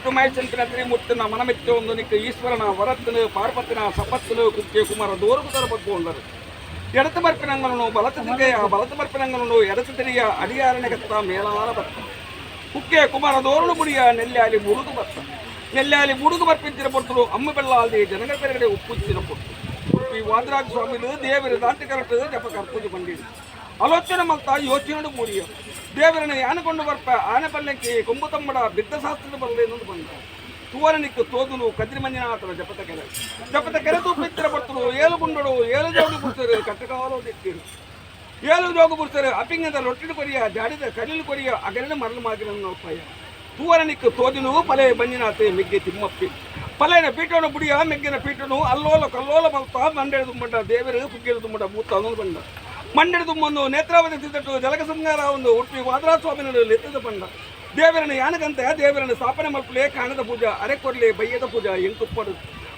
ಮಹೇಶಂತಿನ ಮನಮೆಚ್ಚ ಒಂದು ನಿಕ್ಕ ಈಶ್ವರನ ವರತ್ತನು ಪಾರ್ವತಿನ ಸಪತ್ತನು ಕುಕ್ಕೆ ಕುಮಾರ ದೋರುಗುದರ ಬಗ್ಗು ಎಡತು ಬರ್ಪಿನಂಗನು ಬಲತು ತಿರುಗೆಯ ಬಲತು ಬರ್ಪಿನಂಗನು ಎಡತು ತಿರಿಯ ಅಡಿಯಾರನೆಗತ್ತ ಮೇಲಾರ ಬತ್ತ ಕುಕ್ಕೆ ಕುಮಾರ ದೋರುಳು ಬುಡಿಯ ನೆಲ್ಲಾಲಿ ಮುರುಗು ಬತ್ತ ನೆಲ್ಲಾಲಿ ಮುಡುಗು ಬರ್ಪಿಂತಿರ ಪೊರ್ತುಡು ಅಮ್ಮ ಬೆಳ್ಳಾಲ್ದಿ ಜನಗಳ ಪೆರಗಡೆ ಉಪ್ಪುತ್ತಿರ ಪೊರ್ತು ಉಪ್ಪಿ ವಾದರಾಜ ಸ್ವಾಮಿಲು ದೇವರ ದಾಂತಿ ಕರಟು ಜಪ ಕರ್ಪೂಜೆ ಬಂದಿಡು ಆಲೋಚನೆ ಮಲ್ತ ಯೋಚನೆ ಮೂಡಿಯ ದೇವರನ್ನ ಯಾನಕೊಂಡು ಬರ್ಪ ಆನೆ ಪಲ್ಲಕ್ಕಿ ಕೊಂಬು ತಮ್ಮಡ ಬಿದ್ದ ಶಾಸ್ತ್ರದ ಬಲ್ಲೆ ಇನ್ನೊಂದು ಬಂದ ತೂವರನಿಕ್ಕು ತೋದುನು ಕದ್ರಿ ಮಂಜುನಾಥನ ಜಪತ ಕೆರೆ ಜಪತ ಕೆರೆ ತೂಪಿತ್ತಿರ ಪೊರ್ತುಡು ಏಳು ಗುಂಡಡು ಏಳು ಜೋಗಿ ಪುಡ್ಸರು ಕಟ್ಟಕಾಲೋ ದಿಕ್ಕಿರು ಏಳು ಜೋಗು ಪುಡ್ಸರು ಅಪಿಂಗದ ಲೊಟ್ಟಿಡು ಕೊರಿಯ ಜಾಡಿದ ಕಡಿಲು ಕೊರಿಯ ಅಗಲಿನ ಮರಳು ಮಾಗಿನ ಉಪಾಯ ತೂವರನಿಕ್ಕು ತೋದಿನು ಪಲೆ ಮಂಜುನಾಥ ಮಿಗ್ಗೆ ತಿಮ್ಮಪ್ಪಿ ಪಲೇನ ಪೀಠನು ಬುಡಿಯ ಮೆಗ್ಗಿನ ಪೀಠನು ಅಲ್ಲೋಲ ಕಲ್ಲೋಲ ಮಲ್ತ ಮಂಡೆಡು ತುಂಬಂಡ ದೇವರು ಕುಗ್ಗೆಲು ತುಂಬಂಡ ಮೂತ ಅನ್ನೋದು ಬಂಡ ಮಂಡೆಡು ತುಂಬೊಂದು ನೇತ್ರಾವತಿ ತಿದ್ದಟ್ಟು ಜಲಕ ಸಂಹಾರ ಒಂದು ಉಡುಪಿ ವಾದರಾಜ ಸ್ವಾಮಿನ ಲೆತ್ತದ ಬಂಡ ದೇವರನ್ನು ಯಾನಗಂತೆ ದೇವರನ್ನು ಸ್ಥಾಪನೆ ಮಲ್ಪಲೆ ಕಾಣದ ಪೂಜಾ ಅರೆ ಕೊರ್ಲೆ ಬಯ್ಯದ ಪೂಜಾ ಎಂಕುಪ್ಪಡು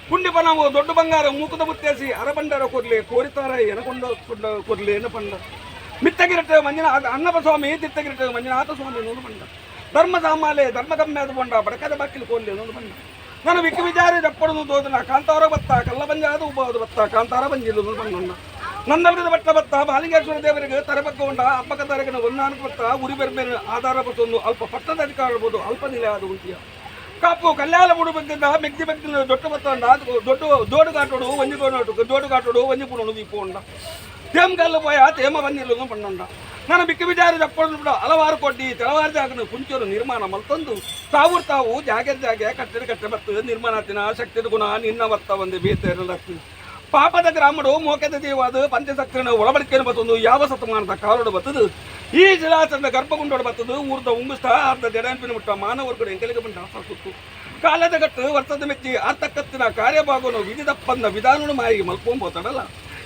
ಪುಂಡಿ ಬನವು ದೊಡ್ಡ ಬಂಗಾರ ಮೂಕದ ಮುತ್ತೇಸಿ ಅರಬಂಡರ ಕೊರ್ಲೆ ಕೋರಿತಾರ ಎನಕೊಂಡ ಕೊರ್ಲೆ ಎನ್ನ ಪಂಡ ಮಿತ್ತಗಿರಟ್ಟು ಮಂಜುನಾಥ ಅಣ್ಣಪ್ಪ ಸ್ವಾಮಿ ತಿತ್ತಗಿರಟ್ಟು ಮಂಜುನಾಥ ಸ್ವಾಮಿ ನೋಡು ಬಂಡ ಧರ್ಮ ಸಾಮಾಲೆ ಧರ್ಮ ಕಮ್ಯಾದ ಬಂಡ ಬಡಕದ ಬಾಕಿಲು ಕೋರ್ಲೆ ನೋಡು ಬಂಡ ನಾನು ವಿಕ್ಕ ವಿಚಾರ ಜಪ್ಪಡನು ದೋದನ ಕಾಂತಾರ ಬತ್ತ ಕಲ್ಲ ಬಂಜಾದ ಉಬ್ಬಾದ ಬತ್ತ ಕಾಂತಾರ ಬಂಜಿಲು ಬಂದ ನಂದಲ್ಗದ ಬಟ್ಟ ಬತ್ತ ಬಾಲಿಂಗೇಶ್ವರ ದೇವರಿಗೆ ತರಬಕ್ಕ ಉಂಡ ಅಪ್ಪಕ ತರಗನ ಒನ್ನಾನಕ ಬತ್ತ ಉರಿ ಬೆರ್ಮೇಲೆ ಆಧಾರ ಬತ್ತೊಂದು ಅಲ್ಪ ಪಟ್ಟದ ಅಧಿಕಾರ ಇರ್ಬೋದು ಅಲ್ಪ ನಿಲೆ ಆದ ಉಂಟಿಯ ಕಾಪು ಕಲ್ಯಾಣ ಮೂಡು ಬಗ್ಗದ ಮೆಗ್ದಿ ಬಗ್ಗಿನ ದೊಡ್ಡ ಬತ್ತ ದೊಡ್ಡ ದೋಡುಗಾಟೋಡು ಒಂಜಿಗೋನಾಟು ದೋಡುಗಾಟೋಡು ಒಂಜಿ ದೀಪ ಉಂಡ ತೇಮಗಲ್ಲು ಪೋಯ ತೇಮ ಬಂದಿಲ್ಲ ಪಣ್ಣುಂಡ ನಾನು ಬಿಕ್ಕ ವಿಚಾರ ಜಪ್ಪಡು ಬಿಡ ಹಲವಾರು ಕೊಡ್ಡಿ ತೆಲವಾರು ಜಾಗನ ಕುಂಚರು ನಿರ್ಮಾಣ ಮಲ್ತಂದು ತಾವು ತಾವು ಜಾಗೆ ಜಾಗೆ ಕಟ್ಟಡ ಕಟ್ಟೆ ಬರ್ತದೆ ನಿರ್ಮಾಣ ತಿನ ಶಕ್ತಿದ ಗುಣ ನಿನ್ನ ವರ್ತ ಒಂದು ಬೇತೆ ಪಾಪದ ಗ್ರಾಮಡು ಮೋಕೆದ ದೇವಾದ ಪಂಚಸಕ್ರನ ಒಳಬಡಿಕೆಯನ್ನು ಬತ್ತೊಂದು ಯಾವ ಸತಮಾನದ ಕಾಲೋಡು ಬತ್ತದು ಈ ಜಲಾಚರದ ಗರ್ಭಗುಂಡೋಡು ಬತ್ತದು ಊರ್ದ ಉಂಗುಸ್ತ ಅರ್ಧ ಜಡಂಪಿನ ಮುಟ್ಟ ಮಾನವರ್ಗಡು ಎಂಕಲಿಗೆ ಬಂದ ಸುತ್ತು ಕಾಲದ ಗಟ್ಟು ವರ್ತದ ಮೆಚ್ಚಿ ಅರ್ಥಕತ್ತಿನ ಕಾರ್ಯಭಾಗನು ವಿಧಿದಪ್ಪಂದ ವಿಧಾನನು ಮಾಯಿಗೆ ಮಲ್ಕೊಂಬೋತಾಡಲ್ಲ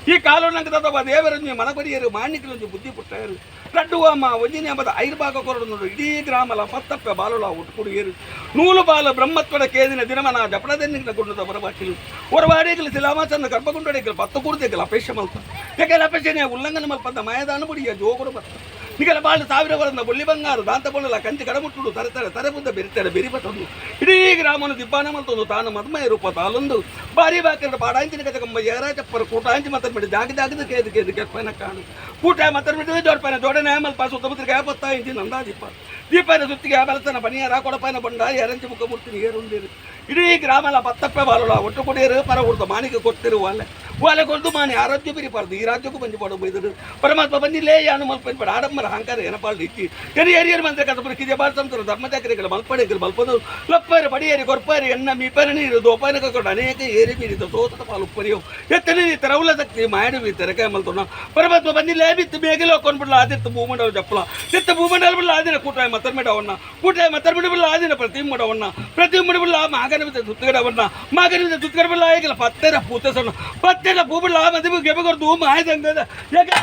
ಈ ಕಾಲೋನಂಗದ ದೇವರನ್ನು ಮನಬರಿಯರು ಮಾಣಿಕಲೊಂದು ಬುದ್ಧಿ ಪುಟ್ಟಯರು ಲಡ್ಡುವ ಅಮ್ಮ ಒಂಜಿನ ಎಂಬದ ಐರು ಭಾಗ ಕೊರಡು ನೋಡು ಇಡೀ ಗ್ರಾಮಲ ಪತ್ತಪ್ಪೆ ಬಾಲುಲ ಒಟ್ಟು ಕುಡಿಯರು ನೂಲು ಬಾಲ ಬ್ರಹ್ಮತ್ವದ ಕೇದಿನ ದಿನಮನ ಜಪಣದೆನ್ನಿನ ಗುಂಡದ ಬರಬಾಕಿಲು ಹೊರವಾಡಿಗಲು ಸಿಲಾಮಾಚಂದ ಗರ್ಭಗುಂಡಡಿಗಲು ಪತ್ತು ಕುಡ್ದಿಗಲು ಅಪೇಕ್ಷೆ ಮಲ್ತ ಯಾಕೆಲ್ಲ ಅಪೇಕ್ಷೆನೇ ಉಲ್ಲಂಘನೆ ಮಲ್ಪಂದ ಮಾಯದಾನ ಬುಡಿಯ ಜೋಗುಡು ಬತ್ತ ನಿಗಲ ಬಾಳು ಸಾವಿರ ವರದ ಬೊಳ್ಳಿ ಬಂಗಾರ ದಾಂತ ಬೊಳ್ಳಲ ಕಂಚಿ ಕಡಮುಟ್ಟುಡು ತರೆತರೆ ತರೆಬುದ್ದ ಬೆರಿತಾರೆ ಬೆರಿಬತ್ತೊಂದು ಇಡೀ ಗ್ರಾಮನು ದಿಬ್ಬಾನ ಮಲ್ತೊಂದು ತಾನು ಮದ್ಮಯ ರೂಪ ತಾಲೊಂದು ಬಾರಿ ಬಾಕಿರ ಪಾಡಾಂಚಿನ ಕಥಕಂಬ ಏರ ಚಪ್ಪರ ಕೂಟಾಂಚಿ ಮತ್ತರ್ಮಿಡಿ ಜಾಗ ಜಾಗದ ಕೇದು ಕೇದು ಕೆರ್ಪನ ಕಾಣು ಕೂಟ ಮತ್ತರ್ಮಿಡಿ ಜೋಡ್ಪನ ಜೋಡನೆ ಮಲ್ಪ ಸುತ್ತಮುತ್ತಲಿಗೆ ಪತ್ತ ಇಂಚಿ ನಂದಾ ದೀಪ ದೀಪನ ಸುತ್ತಿಗೆ ಬಲತನ ಪನಿಯಾರ ಕೊಡಪನ ಬಂಡ ಎರಂಚಿ ಮುಖಮೂರ್ತಿ ಏರುಂದಿರು ಇಡೀ ಗ್ರಾಮಲ ಪತ್ತಪ್ಪೆ ಬಾಲುಳ ಒಟ್ಟು ಕೊಡಿಯರು ಪರ ಉಡ್ದ ಮಾಣಿಗೆ ಕೊಡ್ತಿರು ವಾಲೆ ವಾಲೆ ಕೊಡ್ದು ಮಾನಿ ಆರೋಗ್ಯ ಬಿರಿಪಾರ್ದು ಈ ರಾಜ್ಯಕ್ಕೂ ಬಂದು ಪಾಡು ಬೈದರು ಪರಮಾತ್ಮ ಬಂದಿಲ್ಲೇ ಯಾನು ಮಲ್ಪನ್ ಪಡ ಆಡಂಬರ ಅಹಂಕಾರ ಏನಪಾಳು ಇಚ್ಚಿ ಎರಿ ಎರಿಯರು ಮಂತ್ರ ಕಸಬರು ಕಿಜೆ ಬಾಳ್ತಂತರು ಧರ್ಮಚಾಕರಿಗಳು ಮಲ್ಪಡೆಗಳು ಮಲ್ಪದು ಲಪ್ಪರು ಪಡಿಯರಿ ಕೊರ್ಪರಿ ಎಣ್ಣ ಮೀಪರ ನೀರು ದೋಪಾನ ಕೊಟ್ಟು ಅನೇಕ ಏರಿ ಮೀರಿದ ಸೋತದ ಪಾಲು ಉಪ್ಪರಿಯೋ ಎತ್ತನೆ ತೆರವುಲ ಶಕ್ತಿ ಮಾಯಡು ತೆರಕಾಯ ಮಲ್ತೋಣ ಪರಮಾತ್ಮ ಬಂದಿಲ್ಲೇ ಬಿತ್ತು ಬೇಗಲೋ ಕೊಂಡ್ಬಿಡ್ಲ ಆದಿತ್ತು ಭೂಮಂಡಲ ಜಪ್ಪಲ ತಿತ್ತ ಭೂಮಂಡಲ ಬಿಡ್ಲ ಆದಿನ ಕೂಟಾಯ ಮತ್ತರ್ಮಿಡವನ್ನ ಕೂಟಾಯ ಮತ್ತರ್ಮಿಡ ಬಿಡ್ಲ ಆದಿನ ಪ್ರತಿಮಡವನ್ನ ಪ್ರತಿಮಡ ಬಿಡ್ಲ ಮಾಗನ ಬಿದ್ದ ಸುತ್ತಗಡವನ್ನ ಮಾಗನ ಬಿದ್ದ ಸುತ್ತಗಡ ಬಿಡ್ಲ ಆಗಿಲ್ಲ ಪತ್ತೆರ ಪೂತ ಸಣ್ಣ ಪತ್ತೆರ ಪೂ ಬಿಡ್ಲ ಮದುವೆ ಗೆಬಗೊರ್ದು ಮಾಯದಂಗದ ಯಾಕೆ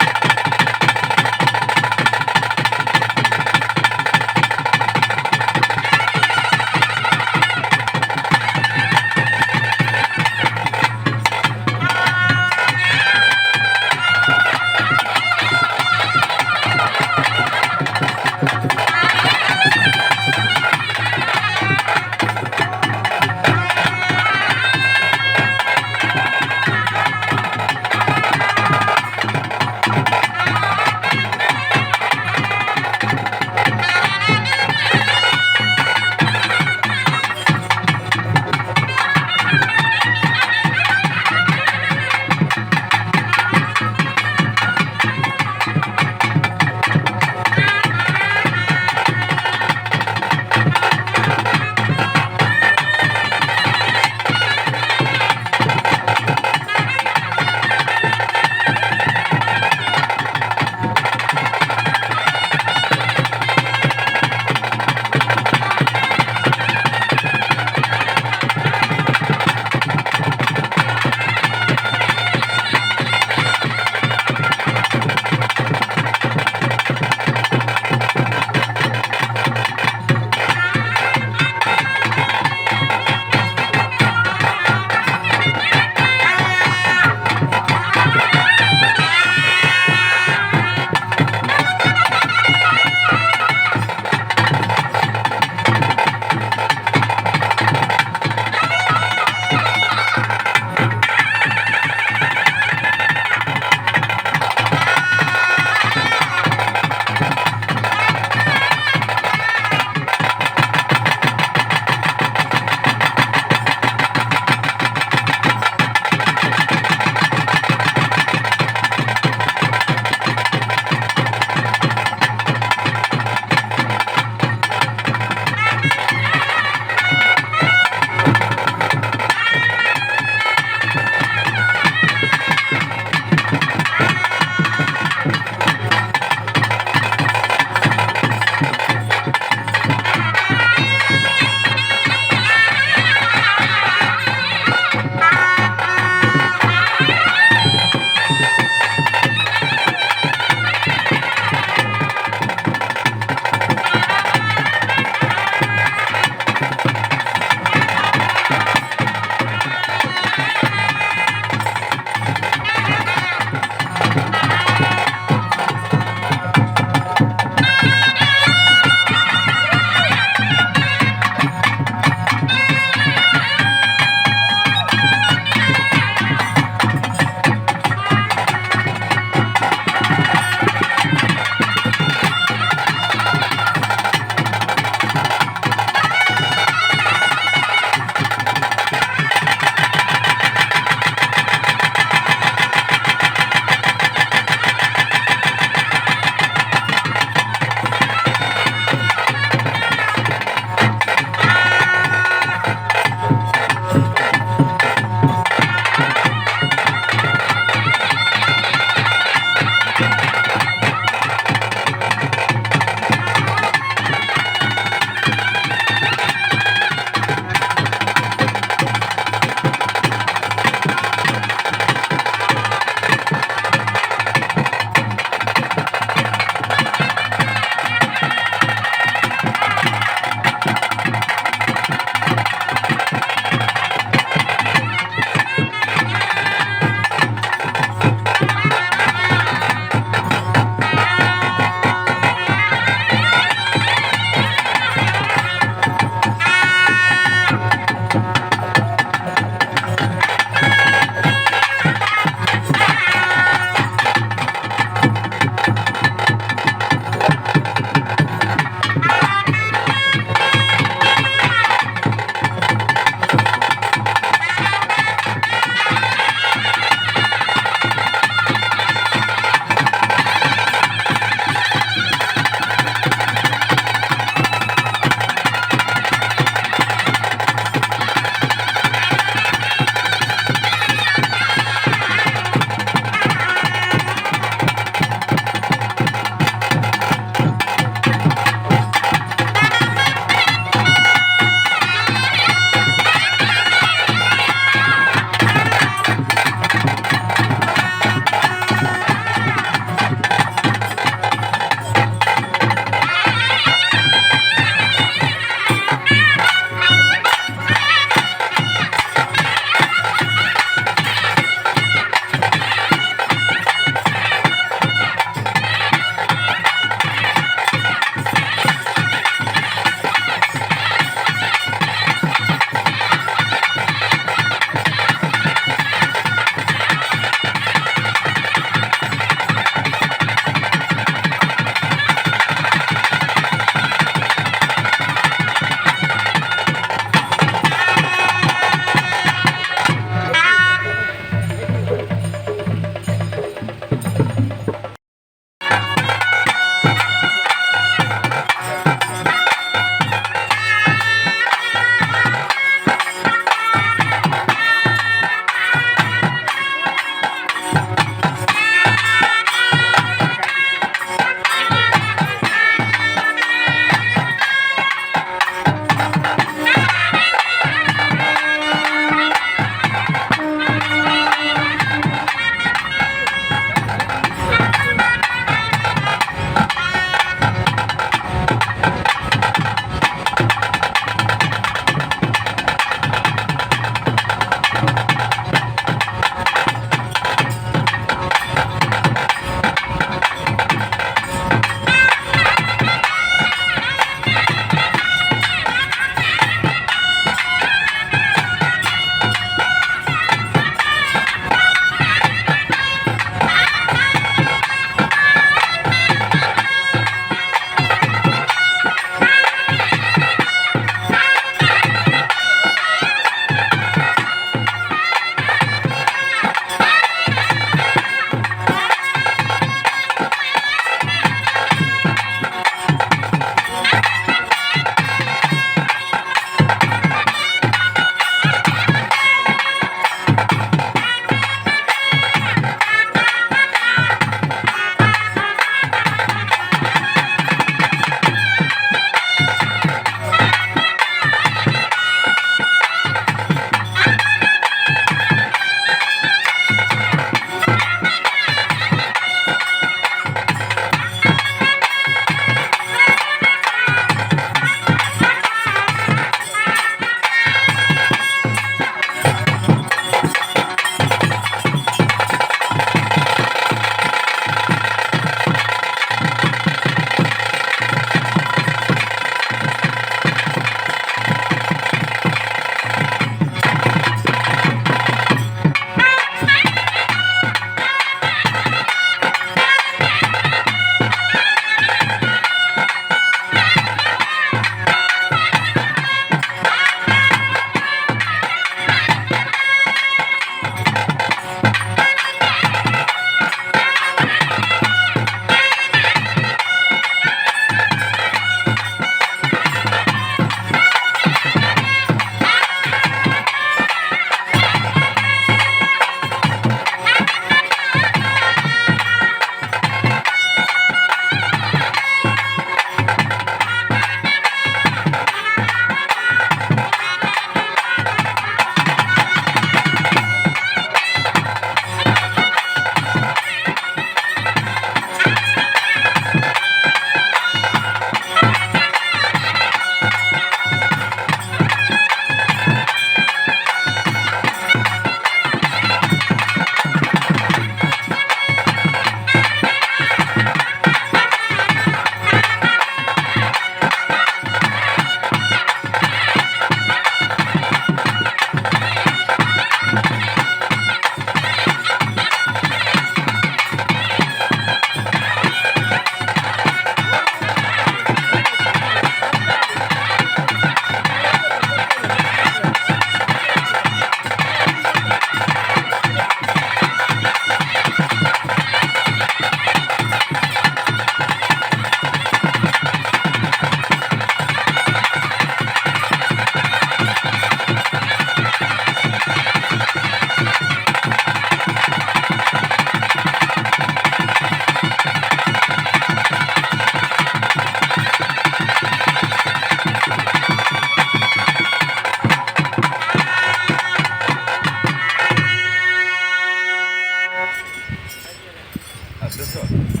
ಧನ್ಯವಾದ.